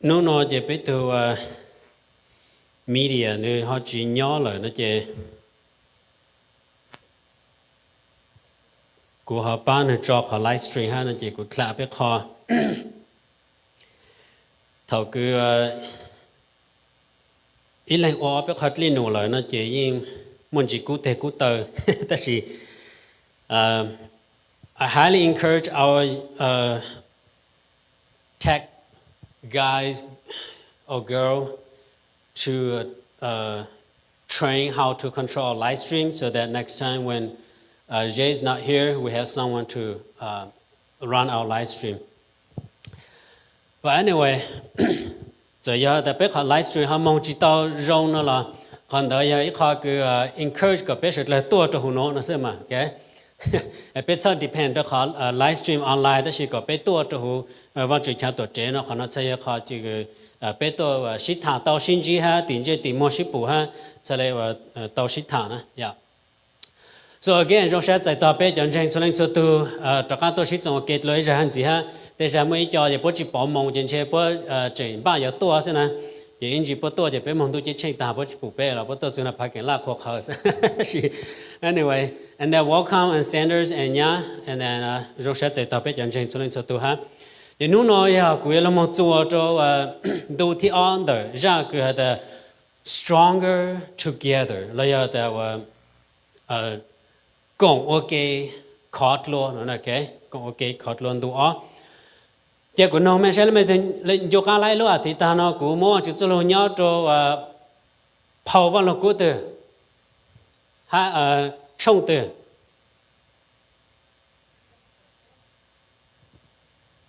Hnub no ces peb tug media nws ho tsis nyob lawm no ces kuv ho pab nws tso qhov live stream hab no ces kuv dlam peb qho. Thaum kws ib leeg ua ob peb qho dlej num lawm no ces yeej muaj ntsis kub teg kub taw, tab sis I highly encourage our tech guys or girl to train how to control our live stream so that next time when Jay is not here, we have someone to run our live stream. But anyway, txawm yog tas peb qhov live stream ho moog tsis tau zoo no los qhov ntawd yog ib qho kws encourage kom peb suav dlawg tuaj rua huv nuav no xwb mas. Peb txhob depend rua qhov live stream online tab sis kom peb tuaj rua huv Vaajtswv chaw tuam tsev no, qhov no txhaj yog qhov kws peb tuaj sib tham tau sib ntsib hab tim ntsej tim muag sib pum hab txhaj le tau sib tham na. So again, zoo sab txais tog peb cov ntseeg txhua leej txhua tug rov qaab tuaj sib txoos ua ke dlua ib zag hab ntxiv hab. Tej zag muaj ib co ces puab tsis pov moos ces ntshe puab tseem npaj yuav tuaj xwb na. Ces ib ntsis puab tuaj ces peb moog ntuj ceeb tsheej tag puab tsis pum peb los puab tuaj txug no phav keem laj qhuav qhawv xwb. Anyway, and then welcome and Sanders and Nyab, and then zoo sab txais tog peb cov ntseeg txhua leej txhua tug hab. Ces hnub no yog kuv yuav lug moog txuas rua ntu thib ob ntawm zaj kws has tas Stronger Together los yog tas koom ua ke khov dlua, koom ua ke khov dlua ntu ob. Ces kuv noog mej saib, mej ncu qaab laib lub a thiv tag no kuv muab Vaajtswv txuj lug nyob rua phau Vaaj Lug Kub twg hab tshooj twg?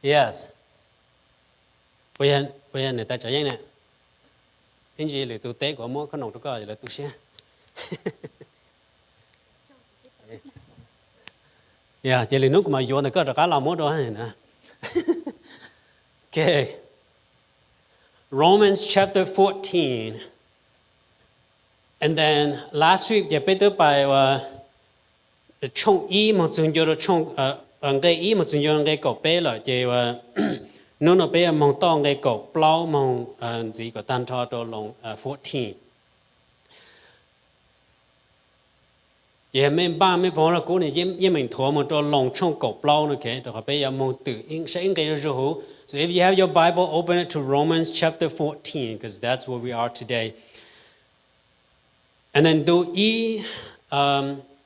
Yes. Puas yog nwg tas tsav yeej ne? Ib ntsis lwm tug teb kuv muab khoom noom rua koj lawv tu siab. Ces lwm nub kuv mam yuav ntawm koj rov qaab los muab dua. Romans chapter fourteen. And then last week ces peb twb pais ua tshooj ib moog txug ncu rua, nqe ib moog txug ncu nqe kaum peb lawm ces ua hnub no peb yuav moog txug nqe kaum plaub moog ntxiv kom tag nrho rua Loos fourteen. Ces yog mej npaj mej phau Vaaj Lug Kub ne, yeej meem nthuav moog rua Loos tshooj kaum plaub no, rua qhov peb yuav moog twm saib ib nqe zuj zus huv. So if you have your Bible, open it to Romans chapter fourteen, because that's where we are today. And then ntu ib,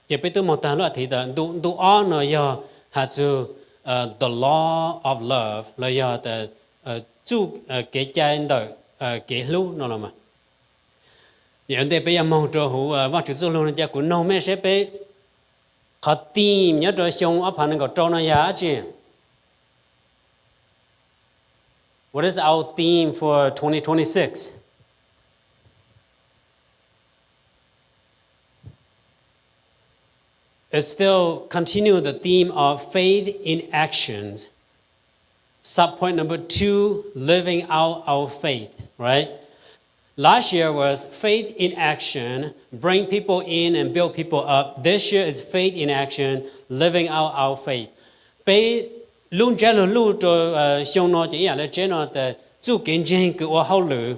ces peb twb moog tag lub a thiv tas ntu, ntu ob no yog has txug the law of love los yog tas txuj kev cai ntawm kev hlub no los mas. Ua ntej peb yuav moog rua huv Vaajtswv txuj lug no ces kuv noog mej saib peb qhov theme nyob rua xyoo ob phav nees nkaum rau no yog dlaab tsi? What is our theme for twenty twenty-six? It's still continue the theme of faith in actions. Subpoint number two, living out our faith, right? Last year was faith in action, bring people in and build people up. This year is faith in action, living out our faith. Peb lub ntsiab lug luj rua xyoo no ces ib yaam le tseeb no tas txuj kev ntseeg kws ua hauj lwm.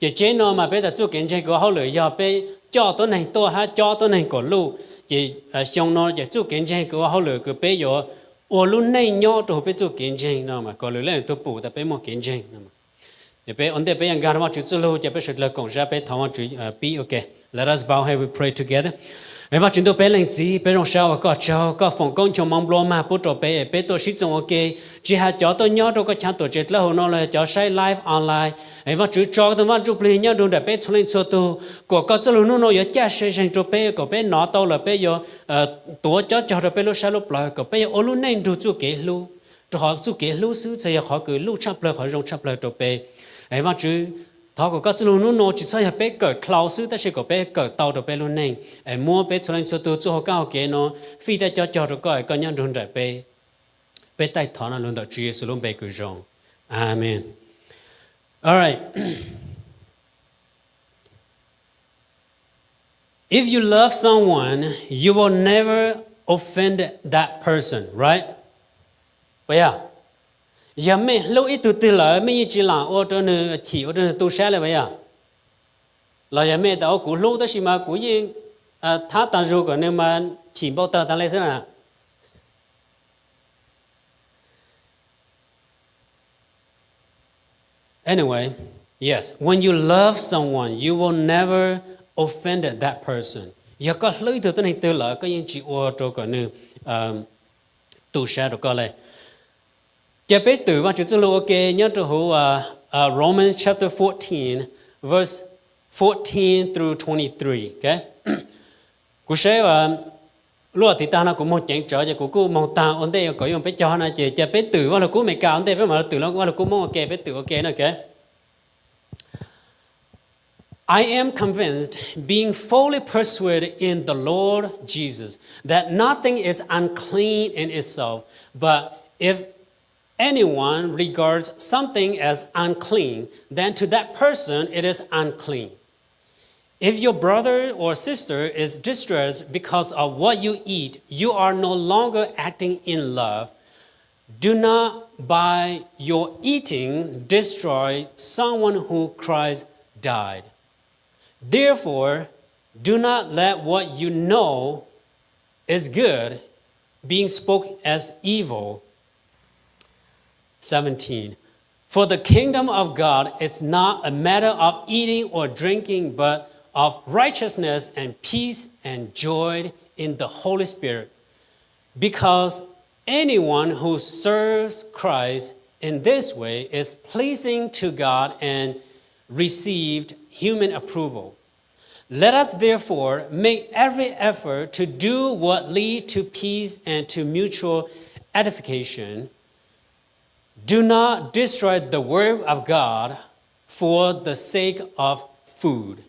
Ces tseeb no mas peb tas txuj kev ntseeg kws ua hauj lwm yog peb coj tuab neeg tuaj hab cob tuab neeg kom luj. Ces xyoo no ces txuj kev ntseeg kws ua hauj lwm kws peb yuav ua lub neej nyob rua huv peb txuj kev ntseeg no mas kom lwm leej lwm tug pum tas peb muaj kev ntseeg no. Ces peb ua ntej peb yuav nkag rua Vaajtswv txuj lug ces peb sawv dlawg koom zab peb thov Vaajtswv pib ua ke. Let us bow head, we pray together. Vaajtswv ntuj peb leej txiv, peb zoo sab ua koj tsaug, koj foom koob ncho moo nplua mag pub rua peb, peb tuaj sib txoos ua ke, tsi has cov tuaj nyob rua koj chav tuam tsev dlawb huv no los yog cov saib live online. Vaajtswv tso koj tug Vaaj Ntsuj Plig nyob nrug nraim peb txhua leej txhua tug, kom koj txuj lug nub no yuav caj se zeeg rua peb, kom peb nov tau lawm peb yuav tuav cob cog rua peb lub sab lub plawv, kom peb yuav ua lub neej nrug txuj kev hlub, rua qhov txuj kev hlub xwb txhaj yog qhov kws luj tshaj plawg, qhov zoo tshaj plawg rua peb. Vaajtswv, thov kom koj txuj lug nub no tsi txhob yog peb kawm dlhau xwb tab sis kom peb kawm tau rua peb lub neej, es muab peb txhua leej txhua tug txuj hauv kab hauv kev no fij taj cob cog rua koj, koj nyob nrug nraim peb. Peb taij thov no lug ntawm Tswv Yexus lub npe kws zoo. Amees. All right. If you love someone, you will never offend that person, right? But yeah, Yog mej hlub ib tug twg lawm mej yeej tsis lam ua rau nws chim ua rau nws tu sab li as yog? Los yog mej tas ua kuv hlub tab sis mas kuv yeej thab tas zug kom nws mas chim npau tawg tas li xwb na. Anyway, yes, when you love someone, you will never offended that person. Yog koj hlub ib tug tuab neeg twg lawm koj yeej tsis ua rau kom nws tu sab rau koj li. Ces peb twm Vajtswv txuj lug ua ke nyob rau huv Romans chapter fourteen, verse fourteen through twenty-three. Kuv saib lub tim tag no kuv moog ceev tsawv ces kuv kuj moog tag ua ntej kom yuav peb cog no ces cia peb twm Vajluskub Amelikas ua ntej peb mam twm Vajluskub Moob ua ke, peb twm ua ke na. I am convinced, being fully persuaded in the Lord Jesus, that nothing is unclean in itself, but if anyone regards something as unclean, then to that person it is unclean. If your brother or sister is distressed because of what you eat, you are no longer acting in love. Do not by your eating destroy someone who Christ died. Therefore, do not let what you know is good being spoken as evil. Seventeen. For the kingdom of God is not a matter of eating or drinking, but of righteousness and peace and joy in the Holy Spirit. Because anyone who serves Christ in this way is pleasing to God and received human approval. Let us therefore make every effort to do what lead to peace and to mutual edification. Do not destroy the work of God for the sake of food.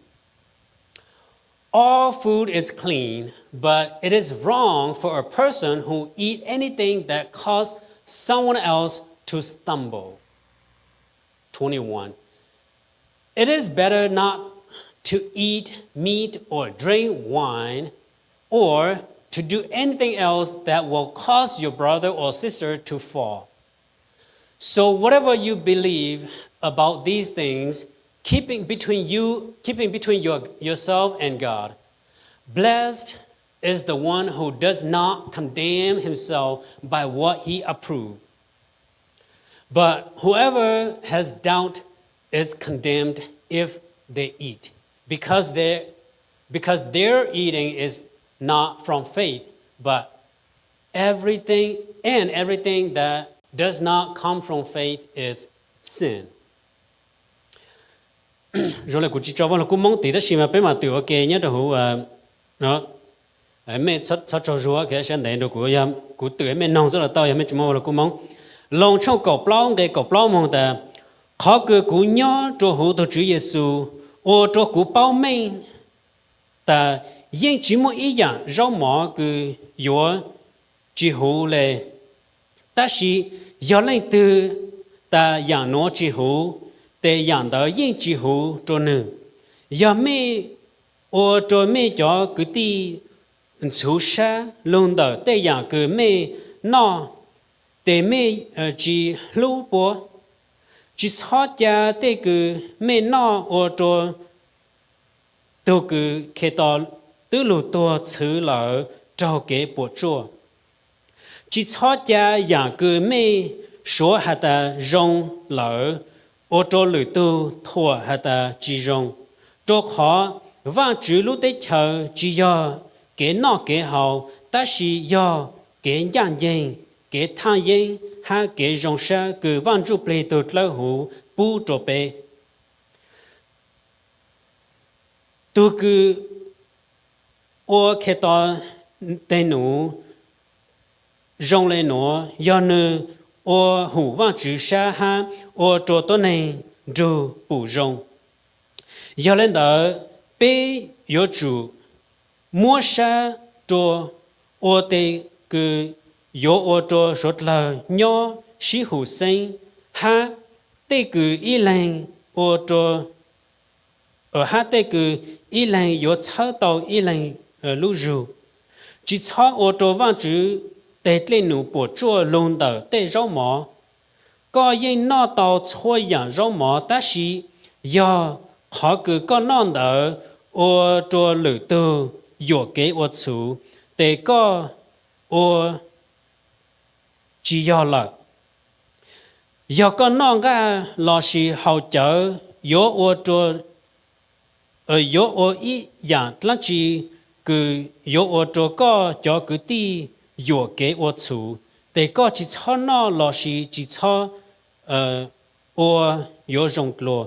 All food is clean, but it is wrong for a person who eat anything that cause someone else to stumble. Twenty-one. It is better not to eat meat or drink wine or to do anything else that will cause your brother or sister to fall. So whatever you believe about these things, keeping between you, keeping between your, yourself and God, blessed is the one who does not condemn himself by what he approved. But whoever has doubt is condemned if they eat, because they, because their eating is not from faith, but everything, and everything that does not come from faith is sin. Zoo le kuv tsis tso Vajluskub Moob tid tab sis mas peb mam twm ua ke nyob rau huv, mej txhob tsaug zug sab ntev rau kuv, yog kuv twm mej noog xwb los tau, yog mej tsis muaj Vajluskub Moob. Loos tshooj kaum plaub nqe kaum plaub moog tas, qhov kws kuv nyob rua huv tug Tswv Yexus ua rua kuv paub meej tas yeej tsis muaj ib yaam zaub mov kws yuav tsis huv le. Tab sis yog leej twg tas yaam nuav tsis huv, tes yaam ntawd yeej tsis huv rua nwg. Yog mej ua rua mej cov kwv tij ntxhuv sab lug ntawm tej yaam kws mej noj, tes mej tsis hlub puab. Tsis txhob ca tej kws mej noj ua rua tug kws Khetos twb lug tuag txhwv lawm raug kev puam tsuaj. Tsis txhob ca yaam kws mej suav has tas zoo lawm ua rua lwm tug thuam has tas tsis zoo. Rua qhov Vaajtswv lub teb chaws tsis yog kev noj kev haus, tab sis yog kev ncaaj nceeg, kev thaaj yeeb hab kev zoo sab kws Vaaj Ntsuj Plig tug Dlawb Huv pub rua peb. Tug kws ua Khetos teg num zoo le nuav yog nwg ua hum Vaajtswv sab hab ua rua tuab neeg nrug pum zoo. Yog le ntawd, peb yuav tsum muab sab rua ua tej kws yuav ua rua suav dlawg nyob sib hum xeeb, hab tej kws ib leeg ua rua, hab tej kws ib leeg yuav txhawb tau ib leeg lub zug. Tsis txhob ua rua Vaajtswv teg dlej num puam tsuaj lug ntawm tej zaub mov. Koj yeej noj tau txhua yam zaub mov, tab sis yog qhov kws koj noj ntawd ua rua lwm tug yuam kev ua txhuv, tes koj ua tsi yog lawm. Yog koj noj nqaj lossis haus cawv, yuav ua yuav ua ib yam dlaab tsi kws yuav ua rua koj cov kwv tij yuam kev ua txhuv, tes koj tsi txhob noj lossis tsi txhob ua, yuav zoo dlua.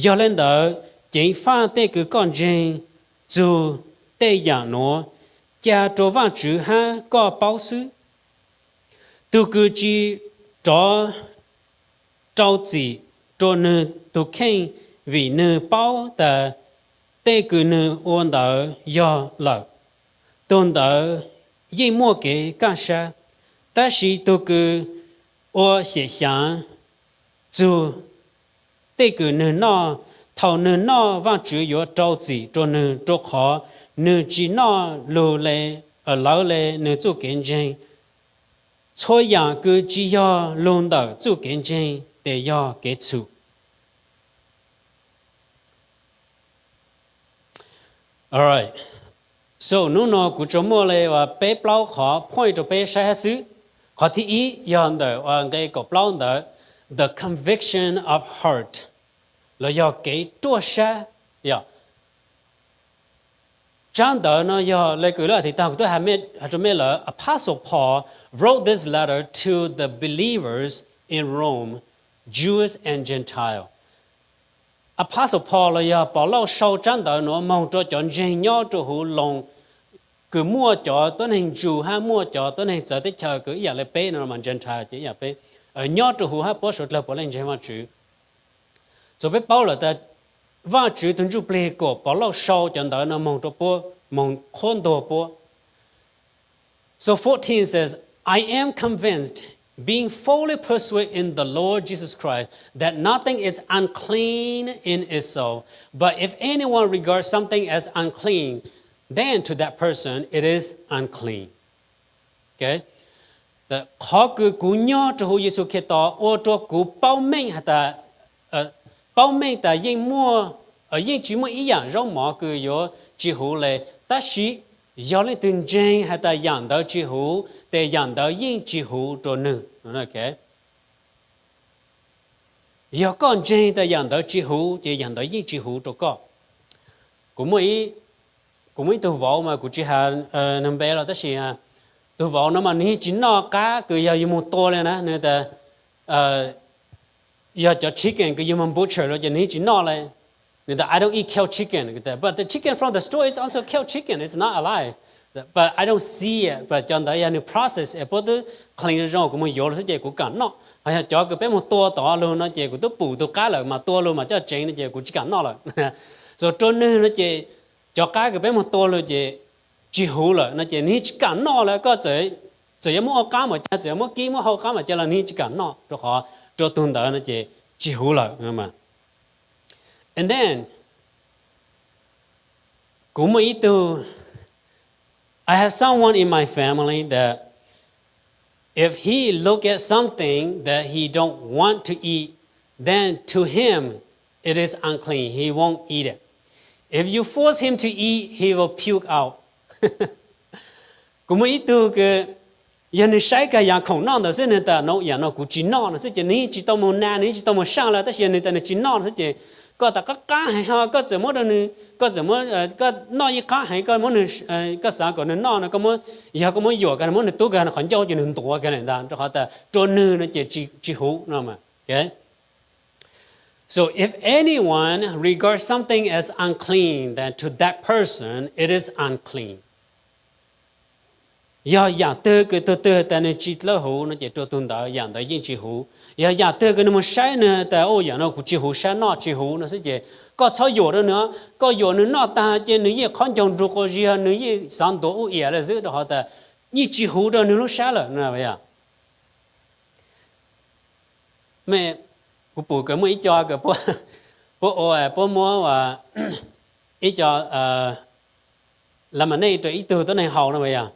Yog le ntawd, ceev faj tej kws koj ntseeg txug tej yam nuav, ca rua Vaajtswv hab koj paub xwb. Tug kws tsi rov rau txim rua nwg tug kheej vim nwg paub tas tej kws nwg ua ntawd yog lawm, tug ntawd yeej muaj kev kaaj sab. Tab sis tug kws ua xyem xyaav txug tej kws nwg noj, thaus nwg noj Vaajtswv yuav rau txim rua nwg, rua qhov nwg tsi noj lug lawv le nwg txuj kev ntseeg. Txhua yam kws tsi yog lug ntawm txuj kev ntseeg tes yog kev txhum. So, nub nua kuv tsuas muaj le uas peb plaub qhov point rua peb saib hab xwb. Qhov thib ib yog ntawm nqe kaum plaub ntawd, the conviction of heart, los yog kev ruaj sab. Yog tsab ntawv no yog le kws lub a ti tag kuv twb has rua mej lawm, Apostle Paul wrote this letter to the believers in Rome, Jews and Gentile. Apostle Paul los yog Povlauj sau tsab ntawv nuav moog rua cov ntseeg nyob rua huv Loos, kws muaj cov tuab neeg Jew hab muaj cov tuab neeg txawv teb chaws kws ib yam le peb no mas Gentile ces ib yam peb, nyob rua huv hab puab suav dlawg puav leej ntseeg Vaajtswv. So peb paub lawm tas Vaajtswv tug ntsuj plig kuas Povlauj sau cov ntawv no moog rua puab, moog qhuab ntuas puab. So fourteen says, I am convinced, being fully persuaded in the Lord Jesus Christ, that nothing is unclean in itself, but if anyone regards something as unclean, then to that person it is unclean. Qhov kws kuv nyob rua huv Yexus Khetos ua rua kuv paub meej has tas, paub meej tas yeej muaj, yeej tsi muaj ib yaam zaub mov kws yuav tsi huv le, tab sis yog leej twg ntseeg has tas yaam ntawd tsi huv, tes yaam ntawd yeej tsi huv rua nwg. Yog koj ntseeg tas yaam ntawd tsi huv, ces yaam ntawd yeej tsi huv rua koj. Kuv muaj ib tug vauv mas kuv tsi has nwg npe los tab sis tug vauv no mas nwg yeej tsi noj qab kws yog yug moog tua le na, nwg tas yog cov chicken kws yug moog butcher lawm ces nwg yeej tsi noj le. Nwg tas I don't eat killed chicken, but the chicken from the store is also killed chicken, it's not alive. But I don't see it, but cov ntawd yog nwg process es puab twb clean zoo kuv moog yuav lug xwb ces kuv kaam noj. Ho yog cov kws peb moog tua tod lug no ces kuv twb pum tug qab lawm mas tua lug mas coj tseev no ces kuv tsi kaam noj lawm. So rua nwg no ces cov qab kws peb moog tua lug ces tsi huv lawm no ces nwg yeej tsi kaam noj lawm. Koj txawm yuav muab ua qab mas ca, txawm yuav muab kib muab hau qab mas ca los nwg yeej tsi kaam noj rua qhov rua tug ntawd no ces tsi huv lawm. And then kuv muaj ib tug, I have someone in my family that if he look at something that he don't want to eat, then to him it is unclean. He won't eat it. If you force him to eat, he will puke out. Kuv muaj ib tug kws yog nwg saib kag yaam khoom noj ntawd xwb nwg tas no yaam no kuv tsi noj no xwb ces nwg yeej tsi tau moog na, nwg yeej tsi tau moog saaj lawm, tab sis yog nwg tas nwg tsi noj no xwb ces koj tas qab qab heev ho koj txawm muab rua nwg, koj txawm muab, koj noj ib qab heev koj muab nwg, koj xav kom nwg noj no koj muab, yog koj muab yuam kag muab nwg tub kag qhov ncauj ces nwg ntuav kag le ntag, rua qhov tas rua nwg no ces tsi huv no. So if anyone regards something as unclean, then to that person it is unclean. Yog yaam twg kws tug twg tas nwg tsi dlawb huv no ces rua tug ntawd yaam ntawd yeej tsi huv. Yog yaam twg kws nwg moog saib nwg tas u yaam no kuv tsi huv, sab noj tsi huv no xwb ces koj txhob yuam rua nwg. Koj yuam nwg noj tag ces nwg yeej qhob ncaug nrug quas zig, nwg yeej xav ntuav u iam le xwb, rua qhov tas yeej tsi huv rua nwg lub sab lawm no. Mej, kuv pum kws muaj ib co kws puab ua, puab muab ib co lemonade rua ib tug tuab neeg haus no yog.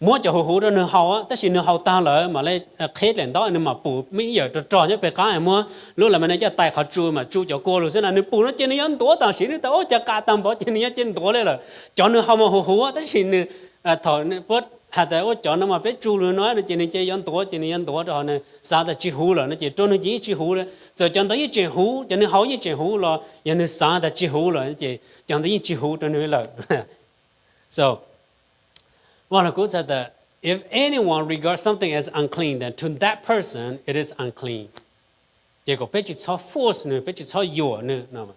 muab cov huv huv rau nws haus, tab sis nws haus tag lawm mam li qheb daim ntaub, nws mam pum muaj ib yam rog rog nyob pem qab, muab lub lam ma ne coj tais qhov tsu mam tsu cov kua lug xwb na. Nws pum no ces nws yuav ntuav tam sim, nws tas ua cas qas tag npaum ces nws yuav cia ntuav li lawm. Cov nws haus mas huv huv tab sis nws, thaum nws has tas ua cov no mas peb tsu lug no no ces nws cia yuav ntuav ces nws yuav ntuav rau qhov nws xav tas tsis huv lawm no ces rau nws ces yeej tsis huv li. Txawm cov ntawd yeej tseem huv, cov nws haus yeej tseem huv los yog nws xav tas tsis huv lawm ces cov ntawd yeej tsis huv rau nws lawm. So, Vaj Lug Kub txhais tas, if anyone regards something as unclean, then to that person it is unclean. Ces kom peb tsis txhob force nws, peb tsis txhob yuam nws no.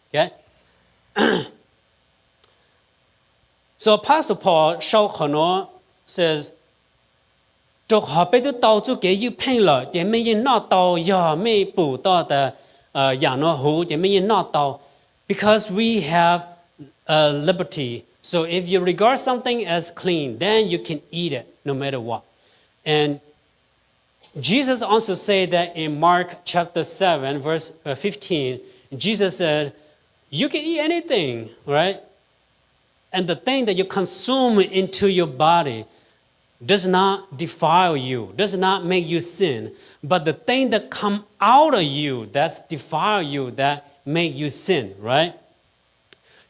So Apostle Paul sau qhov no says, rau qhov peb twb tau txuj kev ywj pheej lawm ces mej yeej noj tau yog mej pum tau tas yam no huv ces mej yeej noj tau, because we have liberty. So if you regard something as clean, then you can eat it no matter what. And Jesus also said that in Mark chapter seven, verse, uh, fifteen, Jesus said, you can eat anything, right? And the thing that you consume into your body does not defile you, does not make you sin, but the thing that come out of you that defile you, that make you sin, right?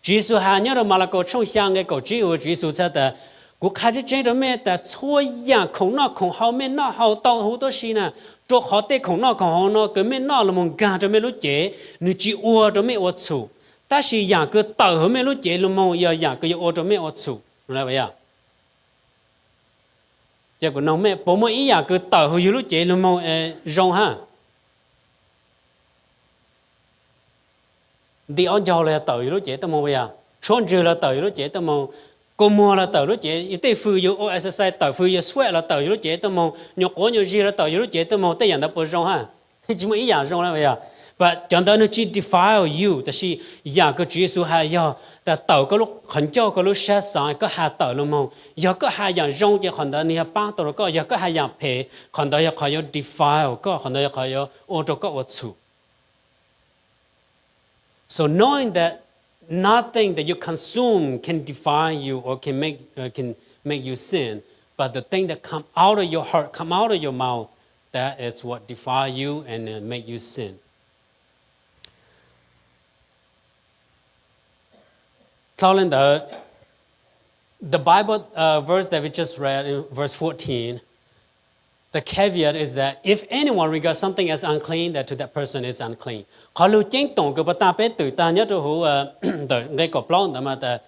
Tswv Yexus has nyob rau Malakaus tshooj xya nqe kaum tsib uas Tswv Yexus txhais tas, kuv qha tseeb tseeb rau mej tas txhua yam khoom noj khoom haus mej noj haus tau huv tib si na, rau qhov tej khoom noj khoom haus no kws mej noj los mus nkag rau mej lub cev, nws tsis ua rau mej ua txhum, tab sis yam kws tawm hauv mej lub cev lug moog yog yam kws yuav ua rau mej ua txhum. Ces kuv noog mej, puas muaj ib yam kws tawm hauv yug lub cev lug moog zoo hab? Nti aub ncaug los yog tawm yug lub cev tuaj moog puas yog? Tshuab ntswg los tawm yug lub cev tuaj moog, kua muag los tawm lub cev, tej fws yug ua exercise tawm fws yug sweat los tawm yug lub cev tuaj moog, nyuam quav nyuam zig los tawm yug lub cev tuaj moog, tej yam ntawd puas zoo hab? Tsis muaj ib yam zoo li puas yog? But cov ntawd nws tsis defile you, tab sis yam kws Tswv Yexus has yog tas tawm koj lub qhov ncauj koj lub sab xaav koj has tawm lug moog. Yog koj has yam zoo ces qhov ntawd nws yog paab tau rau koj, yog koj has yam phem qhov ntawd yog qhov yuav defile koj, qhov ntawd yog qhov yuav ua rau koj ua txhum. So knowing that nothing that you consume can defile you or can make, uh, can make you sin, but the thing that come out of your heart, come out of your mouth, that is what defile you and, uh, make you sin. Dhau li ntawd, the Bible, uh, verse that we just read in verse fourteen, the caveat is that if anyone regards something as unclean, that to that person is unclean. Qhov lug ceeb toom kws puag ta peb twm tag nyob rau huv, uh, ntawm nqe kaum plaub ntawd mas tas,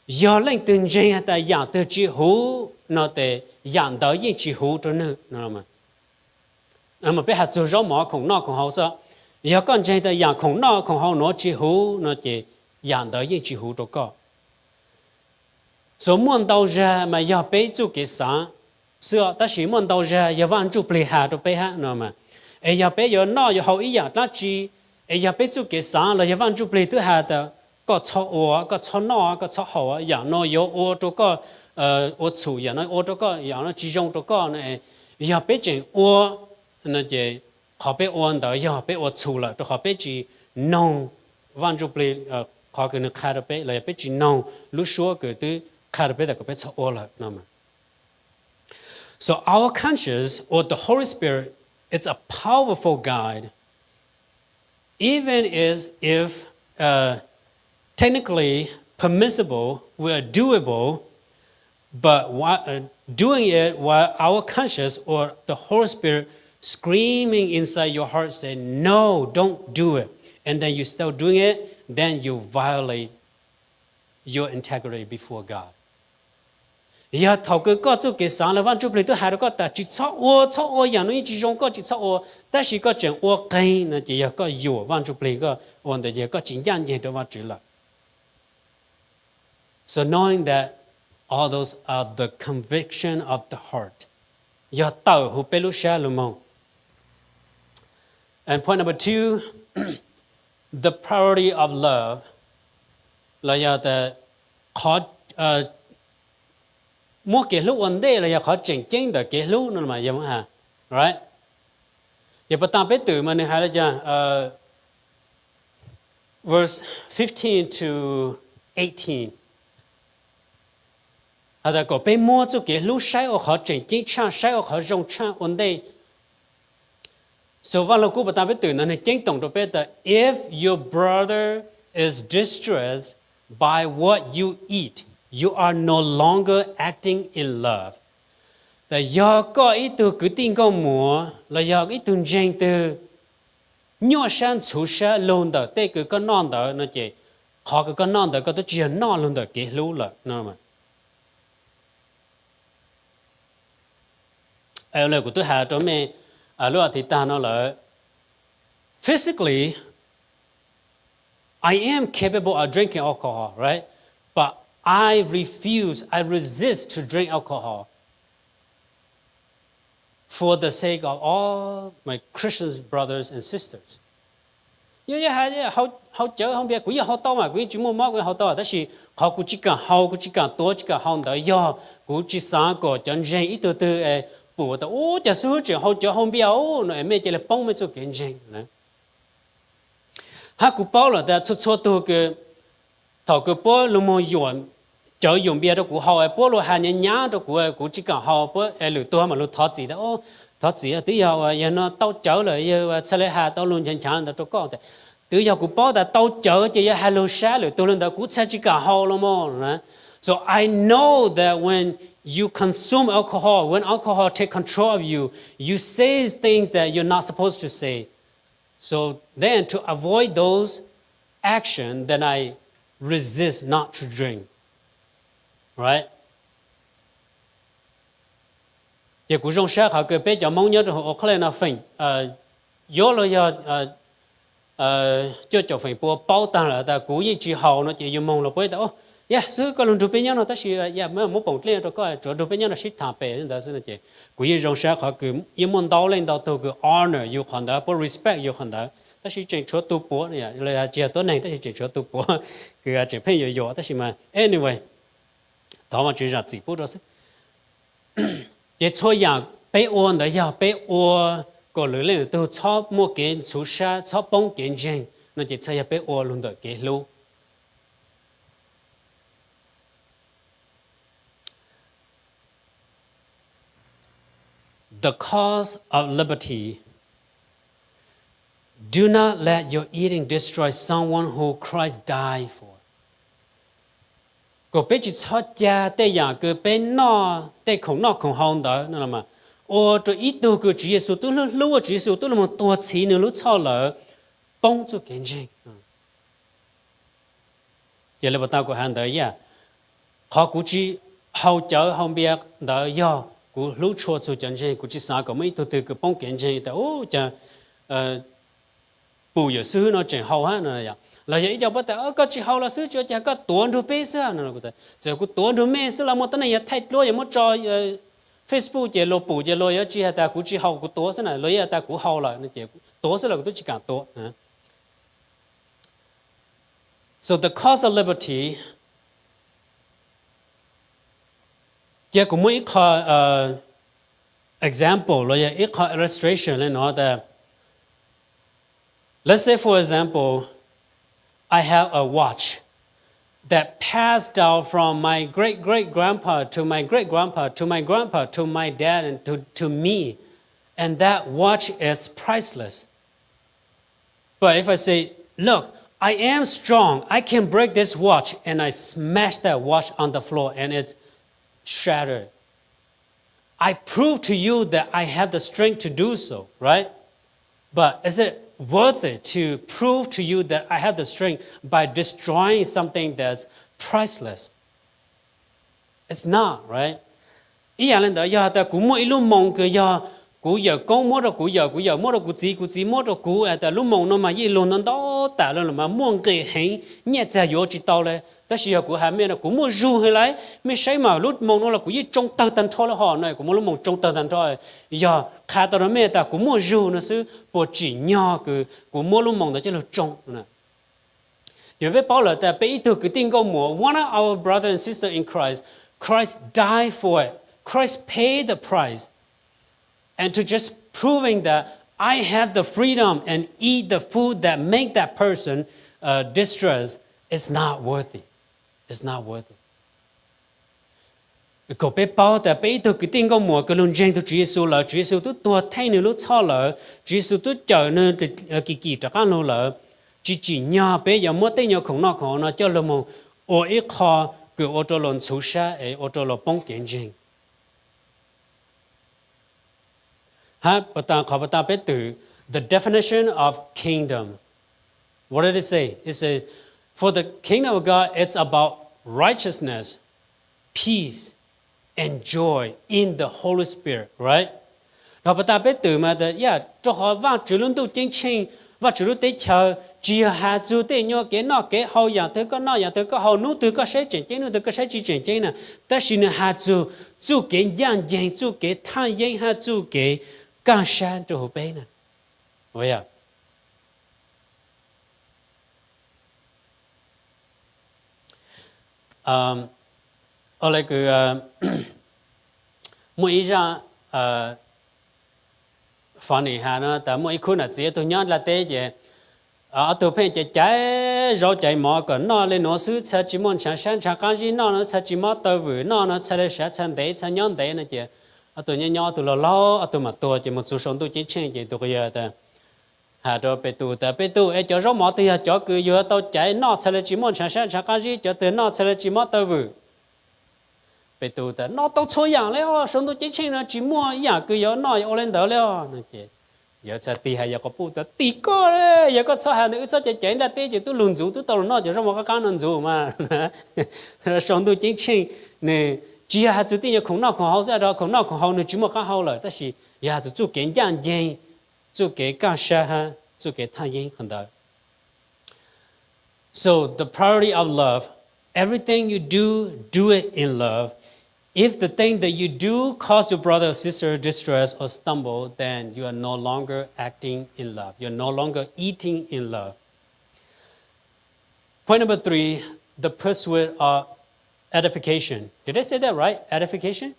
yog leej twg ntseeg tas yam twg tsis huv no tes yam ntawd yeej tsis huv rau nwg no. Peb has txug zaub mov khoom noj khoom haus xwb, yog koj ntseeg tas yam khoom noj khoom haus nuav tsis huv no ces yam ntawd yeej tsis huv rau koj. So muaj ntau zag mas yog peb txuj kev xaav xwb, tab sis muaj ntau zag yog Vaj Ntsujplig has rau peb hab no mas. Es yog peb yuav noj yuav haus ib yam dlaab tsi, es yog peb txuj kev xaav los yog Vaj Ntsujplig twb has tas koj txhob ua, koj txhob noj, koj txhob haus, yam no yuav ua rau koj ua txhum, yam no ua rau koj, yam no tsis zoo rau koj no, yog peb tseem ua no ces qhov peb ua ntawd yog peb ua txhum lawm, rau qhov peb tsis noog Vaj Ntsujplig qhov kws nws qha rau peb, los yog peb tsis noog lub suab kws twb qha rau peb tas kom peb txhob ua lawm no. So our conscience or the Holy Spirit, it's a powerful guide, even is if, uh, technically permissible, we are doable, but why, uh, doing it while our conscience or the Holy Spirit screaming inside your heart say, no, don't do it, and then you still doing it, then you violate your integrity before God. Yog thaum kws koj txuj kev xaav los Vaj Ntsujplig twb has rau koj tas tsis txhob ua, txhob ua, yam no yeej tsis zoo, koj tsis txhob ua, tab sis koj tseem ua qeeg no ces yog koj yuam Vaj Ntsujplig, koj ua ntawd yog koj tsis ncaj nceeg rau Vajtswv lawm. So knowing that all those are the conviction of the heart, yog tawm huv peb lub sab lug moog. And point number two, the priority of love, los yog tas qhov muab kev hlub ua ntej los yog qhov tseem ceeb ntawm kev hlub no mas yog, right? Yog puag ta peb twm mas nws has li cas, verse fifteen to eighteen. Has tas kom peb muab txuj kev hlub saib ua qhov tseem ceeb tshaj, saib ua qhov zoo tshaj ua ntej. So Vaj Lug Kub pas tas peb twm ntawd nws ceeb toom rau peb tas, if your brother is distressed by what you eat, you are no longer acting in love. Tas yog koj ib tug kwv tij nkauj muam los yog ib tug ntseeg twg nyuaj sab ntxhuv sab lug ntawm tej kws koj noj ntawd no ces qhov kws koj noj ntawd koj twb tsis yog noj lug ntawm kev hlub lawm no. Kuv twb has rau mej lub as thiv tag no lawm. Physically, I am capable of drinking alcohol, right? But I refuse, I resist to drink alcohol for the sake of all my Christian brothers and sisters. Yog, yog hais, hau cawv hau npias kuv yeej hau tau mas, kuv yeej tsis muaj mob kuv yeej hau tau, tab sis qhov kuv tsis kam hau, kuv tsis kam tuav, tsis kam hau ntawd yog kuv tsis xav kom cov ntseeg ib tug twg pum tas ub, cas xib hwb tseem hau cawv hau npias no es mej cia li poob mej txuj kev ntseeg. Hab kuv paub lawm tas txhua txhua tug kws thaum kws puab lug moog yuam cawv yuam npias rau kuv hau, puab lug has nyab nyab rau kuv, kuv tsis kam hau, puab es lwm tug mas lug thov txim tas, thov txim, twb yog, yog no tau cawv lawm, yog txhaj le has tau lug nchav nchav ntawd rau koj tas, twb yog kuv paub tas tau cawv ces yog has lug sab lwm tug le ntawd kuv txhaj tsis kam hau los mas. So I know that when you consume alcohol, when alcohol take control of you, you say things that you're not supposed to say. So then to avoid those action, then I resist not to drink. Right? Ces kuv zoo sab qhov kws peb cov Moob nyob rau hauv Oakland no feem, yuav luag yog cuaj caum feem pua paub taag lawm tas kuv yeej tsis haus no ces yus moog los puab tas, yog xwb koj lug nrug peb nyob no tab sis muab poom dlej rau koj, tsuav nrug peb nyob no sib thaam pem ntawd xwb no ces kuv yeej zoo sab qhov kws yeej muaj ntau leej ntau tug kws honor yus qhov ntawd, puab respect yus qhov ntawd, tab sis tseem tshuav tug puav, tsis yog tuab neeg tab sis tseem tshuav tug puav kws tseem pheej yuam yuam tab sis mas anyway, thov Vaajtswv zam txim pub rau xwb. Ces txhua yaam peb ua ntawd yog peb ua kom lwm leej lwm tug txhob muaj kev ntxhuv sab, txhob poob kev ntseeg no ces txhaj yog peb ua lug ntawm kev hlub. The cost of liberty. Do not let your eating destroy someone who Christ died for. Kom peb tsis txhob ca tej yaam kws peb noj tej khoom noj khoom haus ntawd ua rau ib tug kws Tswv Yexus tub hlub hlub, Tswv Yexus tub lug moog tuag txhiv nwg lub txhoj lawm, poob txuj kev ntseeg. Ces le pas tas kuv has ntawd yog, qhov kuv tsis haus cawv haus npias ntawd yog kuv hlub tshua txug cov ntseeg, kuv tsis xav kom muaj ib tug twg kws poob kev ntseeg tas ub, cas pum yawm xib hwb no tseem haus hab no, los yog ib co puab tas koj tsis haus los xwb, tsuas cas koj tuav nrug peb xwb no. Txawm kuv tuav nrug mej xwb los muaj tuab neeg yog thaij duab yog muab tso Facebook ces luag pum ces luag yuav tsis has tas kuv tsis haus kuv tuav xwb na, luag yuav has tas kuv haus lawm no ces tuav xwb los kuv tub tsis kam tuav. So the cost of liberty. Cia kuv muab ib qho example los yog ib qho illustration le nuav tas, let's say for example, I have a watch that passed down from my great great grandpa to my great grandpa to my grandpa to my dad and to, to me, and that watch is priceless. But if I say, look, I am strong, I can break this watch, and I smash that watch on the floor and it's shattered, I prove to you that I have the strength to do so, right? But is it worth it to prove to you that I have the strength by destroying something that's priceless? It's not, right? Ib yaam le ntawd yog has tas kuv muaj ib lub moos kws yog kuv yawm koob muab rau kuv yawm, kuv yawm muab rau kuv txiv, kuv txiv muab rau kuv, has tas lub moos no mas yeej lug ntau ntau tas le los mas muaj nqis heev, nyaj txag yuav tsis tau le. Tab sis yog kuv has mej no kuv muaj zug heev lawm, mej saib mas lub moos no los kuv yeej tsoo tawg tag nrho le hom no, kuv muab lub moos tsoo tawg tag nrho. Yog qha tau rau mej tas kuv muaj zug no xwb, puas tsim nyog kws kuv muab lub moos ntawd coj lug tsoo? Ces peb paub lawm tas peb ib tug kwv tij nkauj muam, one of our brother and sister in Christ, Christ died for it. Christ paid the price. And to just proving that I have the freedom and eat the food that make that person distressed is not worthy. It's not worthy. Kom peb paub tas peb ib tug kwv tij nkauj muam kws lug ntseeg tug Tswv Yexus lawm, Tswv Yexus tub tuag theej nwg lub txhoj lawm, Tswv Yexus tub cawm nwg kis kis rov qaab lug lawm, tsi tsim nyog peb yuav muab tej nyuas khoom noj khoom haus no coj lug moog ua ib qho kws ua rua luas ntxhuv sab es ua rua luas poob kev ntseeg. Hab qhov puas tas peb twm, the definition of kingdom. What did it say? It says, for the kingdom of God, it's about righteousness, peace, and joy in the Holy Spirit, right? Qhov puas tas peb twm mas, rua qhov Vaajtswv lub ntuj ceeb tsheej, Vaajtswv lub teb chaws tsi yog has txug tej nyuas kev noj kev haus, yaam twg koj noj, yaam twg koj haus, nub twg koj saib tseem ceeb, nub twg koj saib tsi tseem ceeb na, tab sis nwg has txug txuj kev ncaaj nceeg, txuj kev thaaj yeeb hab txuj kev kaaj sab rua huv peb na. Muaj ib zaaj funny has no tas muaj ib khub nam txiv ob tug nyob nplaj teb ces ob tug pheej caiv caiv zaub caiv mov kom noj le nuav xwb, txhad tsi muaj ntshaav sab ntshaav qaab zib noj no, txhad tsi mob taw vwm noj no, txhad le sab txhad ntev, txhad nyob ntev no ces ob tug nyob nyob ob tug laug laug ob tug mam tuag ces moog txug sau ntuj ceeb tsheej ces tug quas yawg tas has rua Petus tas, Petus es cov zaub mov twg yog cov kws yug tau caiv noj txhad le tsi muaj ntshaav sab ntshaav qaab zib, cov twg noj txhad le tsi mob taw vwm? Petus tas, noj tau txhua yaam le os, sau ntuj ceeb tsheej no tsi muaj ib yaam kws yuav noj yuav ua le ntawd le os. Yawg txhad tig has yawg quas puj tas, tim koj, yog koj txhob has ntawd wb txhob caiv caiv nplaj teb ces tub lug ntxuv, tub tau lug noj cov zaub mov qaab qaab no ntxuv mas. Sau ntuj ceeb tsheej nwg tsi yog has txug tej nyuas khoom noj khoom haus xwb, rua khoom noj khoom haus nwg tsi muaj qaab hau lawm, tab sis yog has txug txuj kev ncaaj nceeg, txuj kev kaaj sab hab txuj kev thaaj yeeb qhov ntawd. So the priority of love, everything you do, do it in love. If the thing that you do cause your brother or sister distress or stumble, then you are no longer acting in love. You're no longer eating in love. Point number three, the pursuit of edification. Did I say that right? Edification?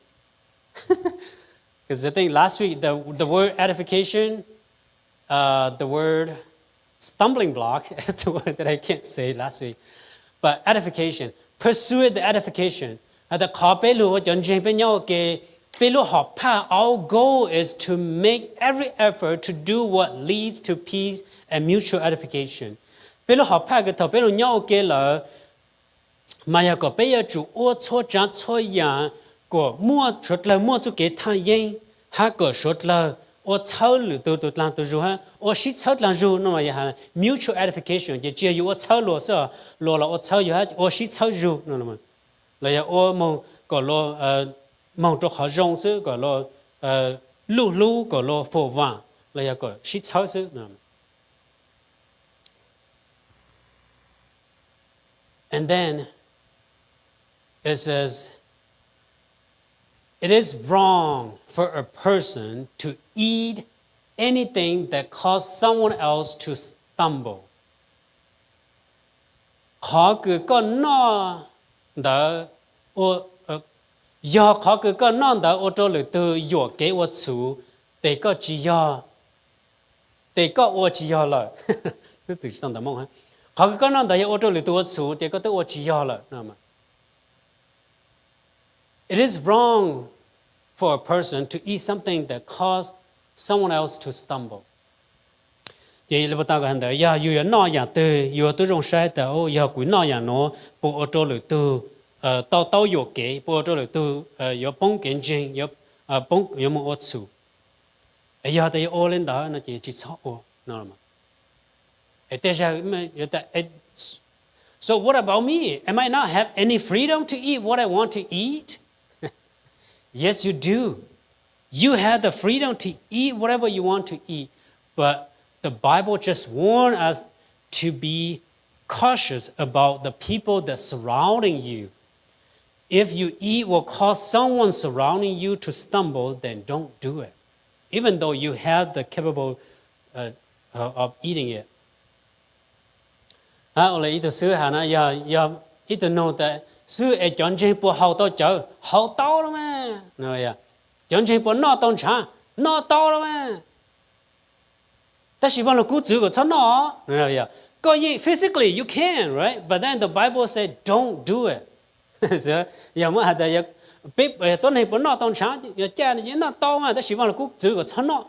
Because I think last week the, the word edification, uh, the word stumbling block, is the word that I can't say last week. But edification, pursue the edification. Has tas qhov peb lug ua cov ntseeg peb nyob ua ke, peb lub hom phaj, our goal is to make every effort to do what leads to peace and mutual edification. Peb lub hom phaj kws thaum peb lug nyob ua ke lawm, mas yog kom peb yuav tsum ua txhua tsaav txhua yaam kom muaj suav dlawg muaj txuj kev thaaj yeeb, hab kom suav dlawg ua txhawb lwm tug tug dlaag tug zug hab ua sib txhawb dlaag zug no, mutual edification, ces tsi yog yug ua txhawb luas xwb, luas los ua txhawb yug hab ua sib txhawb zug no, los yog ua moog kom luas moog rua qhov zoo xwb, kom luas luj hlub, kom luas fam vaam, los yog kom sib txhawb xwb. And then it says, it is wrong for a person to eat anything that cause someone else to stumble. Qhov kws koj noj ntawd, yog qhov kws koj noj ntawd ua rua lwm tug yuam kev ua txhuv, tes koj tsi yog, tes koj ua tsis yog lawm. Qhov kws koj noj ntawd yog ua rua lwm tug ua txhuv, tes koj twb ua tsis yog lawm. It is wrong for a person to eat something that cause someone else to stumble. Ces le puas tas ntawd, yog yug yuav noj yaam twg, yug tub zoo saib tas, yog kuv noj yaam nuav puas ua rua lwm tug tau taub yuam kev, puas ua rua lwm tug yuav poob kev ntseeg, yuav moog ua txhuv. Es yog tas yuav ua le ntawd no ces tsi txhob ua no. Tej zag, so what about me? Am I not have any freedom to eat what I want to eat? Yes, you do. You have the freedom to eat whatever you want to eat, but the Bible just warn us to be cautious about the people that surrounding you. If you eat what cause someone surrounding you to stumble, then don't do it, even though you have the capable uh, uh, of eating it. Hab ua le ib tug xib hwb has na, yog, yog ib tug nug tas, xib hwb es cov ntseeg puas haus tau cawv? Haus tau lawm mas. Cov ntseeg puas noj tau ntshaav? Noj tau lawm mas. Tab sis Vaaj Lug Kub txwv kom txhob noj. Koj yeej physically you can, right? But then the Bible said don't do it. Yog muab has tas Peb tuab neeg puas noj tau ntshav? Yog caj no ces noj tau mas, tab sis Vaj Lug Kub txwv kom txhob noj.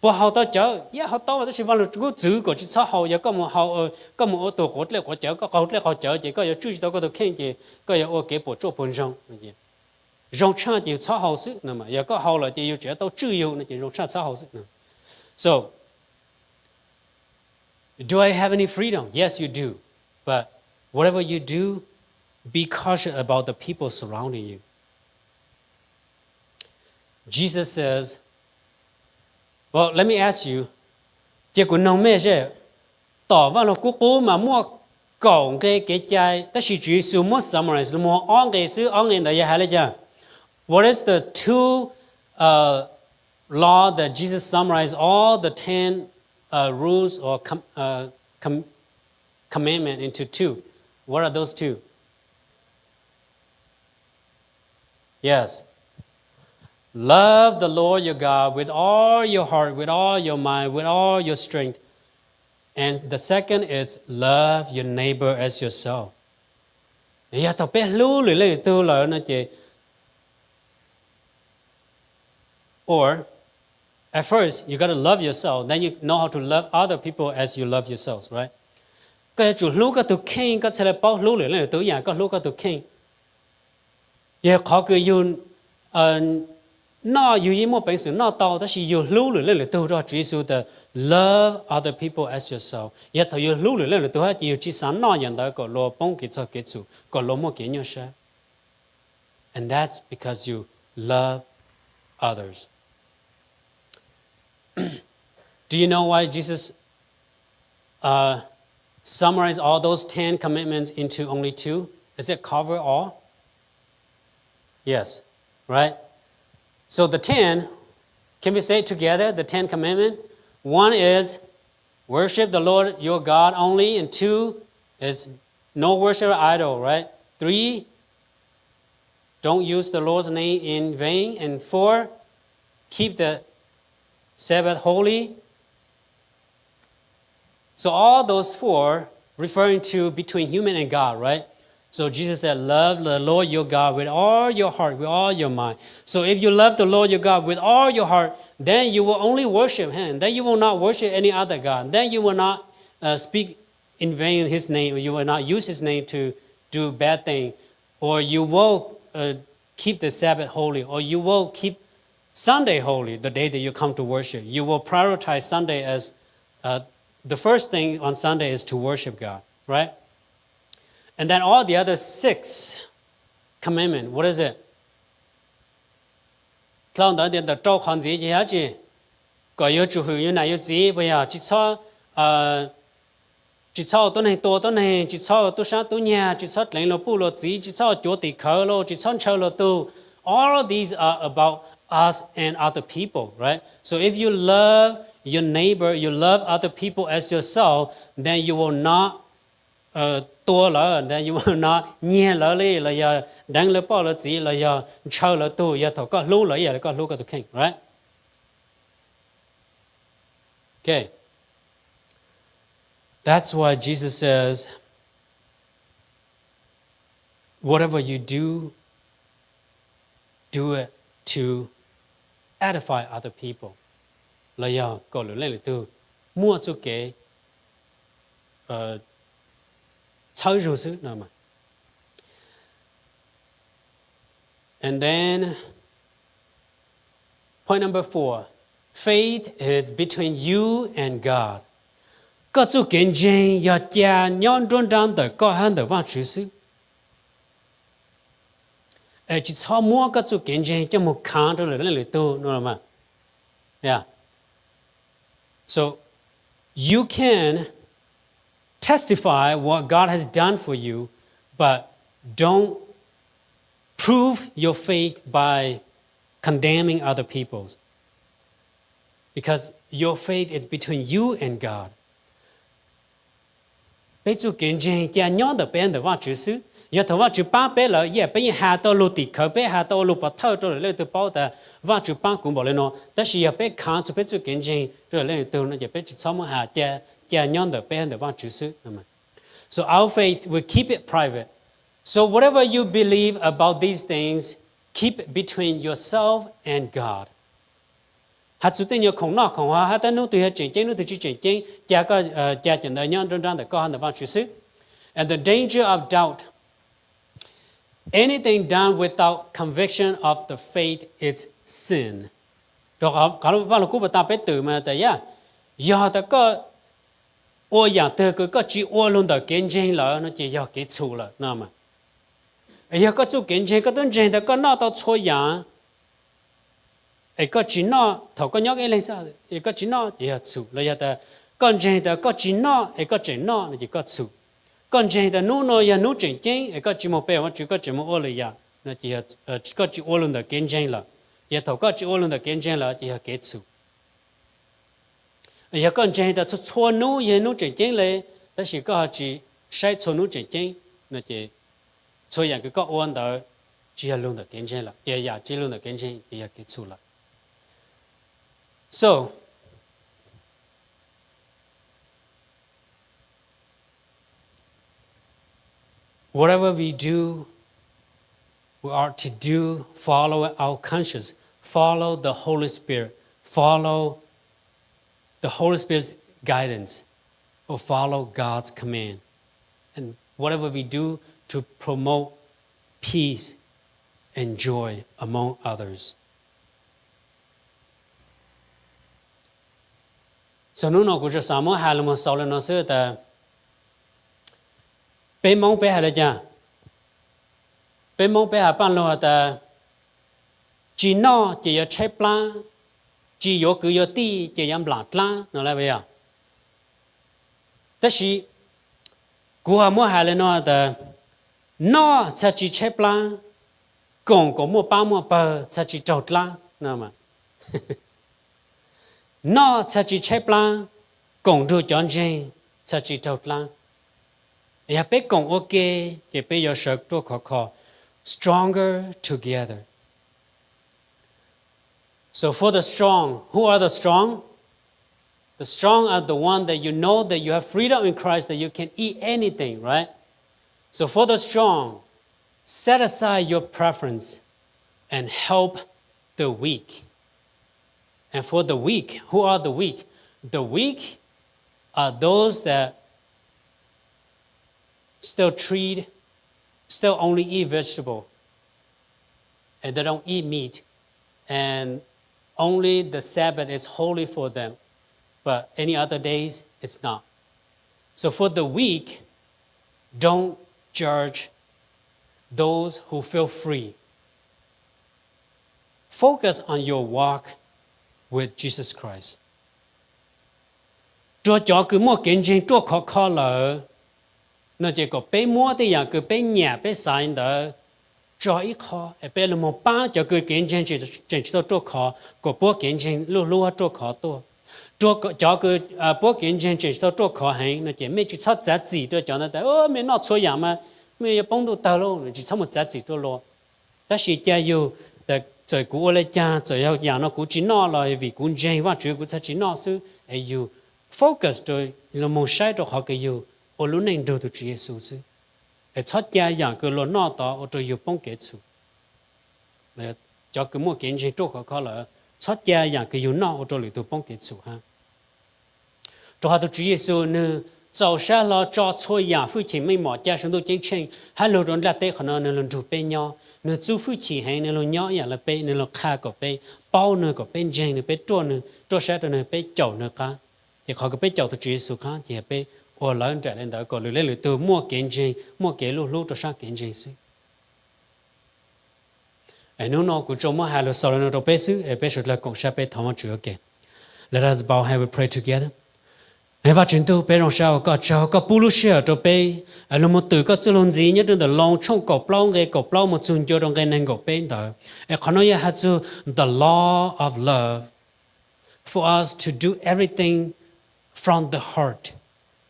Puas haus tau cawv? Yog haus tau mas, tab sis Vaj Lug Kub txwv kom tsis txhob haus. Yog koj mus ua tus quav dlej quav cawv, koj qaug dlej qaug cawv ces koj yuav tswj tsis tau koj tus kheej, ces koj yuav ua kev puas tsuaj puas ntsoog. Zoo tshaj ces yus txhob haus xwb. Yog koj haus lawm ces yus tseem tau tswj yus no ces zoo tshaj txhob haus xwb. So, do I have any freedom? Yes, you do. But whatever you do, be cautious about the people surrounding you. Jesus says, well, let me ask you, ces kuv noog mej seb, tom Vaj Lug Kub qub mas muaj kaum nqe kev cai, tab sis Tswv Yexus muab summarize los mus ob nqe xwb, ob nqe ntawd yog hais li cas? What is the two uh, law that Jesus summarized all the ten uh, rules or com- uh, com- commandment into two? What are those two? Yes. Love the Lord your God with all your heart, with all your mind, with all your strength. And the second is love your neighbor as yourself. Yog thaum peb hlub lwm leej lwm tug lawm no ces, or at first you gotta love yourself, then you know how to love other people as you love yourselves, right? Koj yuav tsum hlub koj tus kheej, koj thiaj li paub hlub lwm leej lwm tug ib yam koj hlub koj tus kheej. Yog qhov kws yug noj yug yeej muaj peev xwm noj tau, tab sis yug hlub lwm leej lwm tug rau Tswv Yexus tias love other people as yourself. Yog thaum yug hlub lwm leej lwm tug hab ces yug tsis xav noj yam ntawd kom luag poob kev txog kev txhum, kom luag muaj kev nyuaj sab. And that's because you love others. Do you know why Jesus uh, summarized all those ten commandments into only two? Is it cover all? Yes, right? So the ten, can we say it together? The ten commandments. One is worship the Lord your God only, and two is no worship idol, right? Three, don't use the Lord's name in vain, and four, keep the Sabbath holy. So all those four referring to between human and God, right? So Jesus said, love the Lord your God with all your heart, with all your mind. So if you love the Lord your God with all your heart, then you will only worship him. Then you will not worship any other god. Then you will not uh, speak in vain his name, or you will not use his name to do bad thing, or you will uh, keep the Sabbath holy, or you will keep Sunday holy, the day that you come to worship. You will prioritize Sunday as uh, the first thing on Sunday is to worship God, right? And then all the other six commandment, what is it? Dlhau ntawd tias ntawm rau qhov ntxiv ces yog dab tsi? Kom yuav tsum hwm yus nam yus txiv, puas yog? Tsis txhob tsis txhob ua tuab neeg tua tuab neeg, tsis txhob ua tub sab tub nyag, tsis txhob dleev luag puj luag txiv, tsis txhob ua cuav tim khawv lauj, tsis txhob ntshaw luag tug. All these are about us and other people, right? So if you love your neighbor, you love other people as yourself, then you will not tua lawv, then you will not nyiag lawv li, los yog deev lawv poj lawv txiv, los yog ntshaw lawv tug, yog thaum koj hlub lawv ib yam li koj hlub koj tus kheej, right? Okay. That's why Jesus says, whatever you do, do it to edify other people. Los yog kom lwm leej lwm tug muaj txuj kev txhawb zug xwb no. And then point number four, faith is between you and God. Koj txuj kev ntseeg yog ca nyob nruab nrab ntawm koj hab ntawm Vajtswv xwb. Es tsis txhob muab koj txuj kev ntseeg coj mus khaav rau lwm leej lwm tug no. Yeah. So you can testify what God has done for you, but don't prove your faith by condemning other people's. Because your faith is between you and God. Peb txuj kev ntseeg ca nyob ntawm peb ntawm Vajtswv xwb. Yog thaum Vajtswv paab peb lawm, yog peb yeej has tau lug tim khawv, peb has tau lug pov thawj rau lwm leej twg paub tas Vajtswv paab kuv npaum le no. Tab sis yog peb khaav txug peb txuj kev ntseeg rau lwm leej twg no ces peb tsis txhob muab has, ca nyob ntawm peb ntawm Vajtswv xwb. So our faith, we keep it private. So whatever you believe about these things, keep between yourself and God. Has txug tej nyuag khoom noj khoom haus, hab tab hnub twg yog tseem ceeb hnub twg tsis tseem ceeb, ca koj, ca cov ntawd nyob nruab nrab ntawm koj hab ntawm Vaajtswv xwb. And the danger of doubt. Anything done without conviction of the faith is sin. Rua qhov Vaaj Lug Kub puas tas peb twm mas tas yog, yog tas koj ua yaam twg kws koj tsis ua lug ntawm kev ntseeg lawm no ces yog kev txhum lawm no. Yog koj txuj kev ntseeg koj tub ntseeg tas koj noj tau txhua yaam, es koj tsis noj thaum koj nyob ib leeg xwb, koj tsis noj ces yog txhum. Los yog tas koj ntseeg tas koj tsis noj es koj tseem noj no ces koj txhum. Koj ntseeg tas hnub nuav yog hnub tseem ceeb es koj tsis moog pe Vaajtswv, koj tseem moog ua lwm yaam, koj tsis ua lug ntawm kev ntseeg lawm, ces thaum koj tsis ua lug ntawm kev ntseeg lawm ces yog kev txhum. Yog koj ntseeg tas txhua txhua hnub yog hnub tseem ceeb le, tab sis koj ho tsis saib txhua hnub tseem ceeb no ces txhua yaam kws koj ua ntawd tsis yog lug ntawm kev ntseeg lawm, ces yaam tsis lug ntawm kev ntseeg ces yog kev txhum lawm. So, whatever we do, we are to do, follow our conscience, follow the Holy Spirit, follow the Holy Spirit's guidance, or follow God's command. And whatever we do to promote peace and joy among others. So hnub no kuv tsuas xav muab has lug moog xaus le no xwb tas peb Moob peb has le caag? Peb Moob peb has paaj lug has tas tsis noj ces yuav tshaib plab, tsis yuav kwv yuav tij ces yuav nplam dlaab no lawm yog. Tab sis kuv ho muab has le no tas noj txhad tsis tshaib plab, koom kom muaj paab muaj pawg txhad tsis raug dlaab. Noj txhad tsis tshaib plab, koom nrug cov ntseeg txhad tsis raug dlaab. Yog peb koom ua ke ces peb yuav sawv ruaj khov kho, stronger together. So for the strong, who are the strong? The strong are the one that you know that you have freedom in Christ, that you can eat anything, right? So for the strong, set aside your preference and help the weak. And for the weak, who are the weak? The weak are those that still treat, still only eat vegetable, and they don't eat meat, and only the Sabbath is holy for them, but any other days it's not. So for the weak, don't judge those who feel free. Focus on your walk with Jesus Christ. Rua cov kws muaj kev ntseeg ruaj khov kho lawm no ces kom peb muab tej yaam kws peb nyam peb xaiv ntawd tso ib qho es peb lug moog paab cov kws kev ntseeg tseem tsis tau ruaj khov kom puab kev ntseeg luj hlub ruaj khov tuaj. Rua cov kws puab kev ntseeg tseem tsis tau ruaj khov heev no ces mej tsis txhob txav txim rua cov ntawd tas mej noj txhua yaam mas mej yuav poob ntuj tawg lauj, tsis txhob mus txav txim rua luas. Tab sis ca yug, txawm kuv ua le caag, txawm yog yaam no kuv tsis noj los vim kuv ntseeg Vaajtswv kuv txhad tsis noj xwb, es yug focus rua, lug moog saib rua qhov kws yug ua lub neej nrug tug Tswv Yexus xwb. Es txhob ca yaam kws luas noj tod ua rua yug poob kev txhum. Cov kws muaj kev ntseeg ruaj khov kho lawm, txhob ca yaam kws yug noj ua rua lwm tug poob kev txhum hab. Rua qhov tug Tswv Yexus nwg txaus sab hlo tso txhua yaam hwj chim meej mom ca su ntuj ceeb tsheej hab lug rua nplaj teb qhov no nwg lug nrug peb nyob, nwg txuj hwj chim heev, nwg lug nyob ib yaam le peb, nwg lug qha kom peb paub nwg, kom peb ntseeg nwg, peb ruaj nwg, ruaj sab rua nwg, peb caum nwg qab. Ces qhov kws peb caum tug Tswv Yexus qab ces yog peb ua lawv nraim le ntawd kom lwm leej lwm tug muaj kev ntseeg, muaj kev luj hlub rua sab kev ntseeg xwb. Es nub no kuv tsuas muab has lug xaus le no rua peb xwb, es peb suav dlawg koom sab peb thov Vaajtswv ua ke. Let us bow and we pray together. Es Vaajtswv ntuj, peb zoo sab ua koj tsaug koj pub lub sij hawm rua peb lug moog twm koj txuj lug ntxiv nyob rua ntawm Loos tshooj kaum plaub nqe kaum plaub moog txug ncua rua nqe neeg nkaum peb ntawd. Es qhov no yog has txug the law of love, for us to do everything from the heart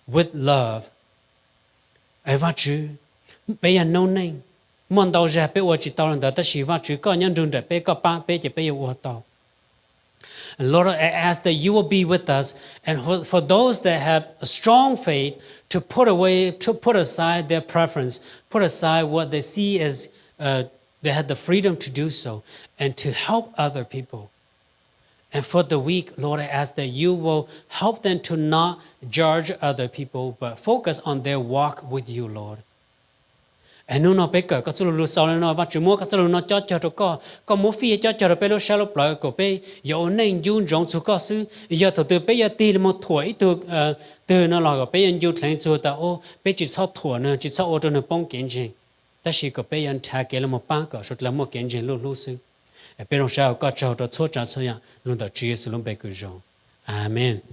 with love. Es Vaajtswv, peb yog noob neej, muaj ntau zag peb ua tsis tau le ntawd, tab sis Vaajtswv koj nyob nrug nraim peb, koj pab peb ces peb yuav ua tau. Lord, I ask that you will be with us, and for, for those that have a strong faith, to put away, to put aside their preference, put aside what they see as, uh, they have the freedom to do so, and to help other people. And for the weak, Lord, I ask that you will help them to not judge other people, but focus on their walk with you, Lord. Hnub no peb kawm koj txoj lus lug xaus le no, Vajtswv muab koj txoj lus no cob cog rau koj, koj muab fij cob cog rau peb lub sab lub plawv kom peb yuav ua neej ncu ntsoov txug koj xwb. Yog thaum twg peb yuav tig los thuam ib tug twg no los kom peb yuav ncu dheev txug tas, peb tsis txhob thuam nwg, tsis txhob ua rau nwg poob kev ntseeg, tab sis kom peb yuav nrhav kev los pab kom suav dlawg muaj kev ntseeg luj hlub xwb. Peb zoo sab ua koj tsaug rau txhua tsav txhua yam lug ntawm Tswv Yexus lub npe kws zoo. Amees.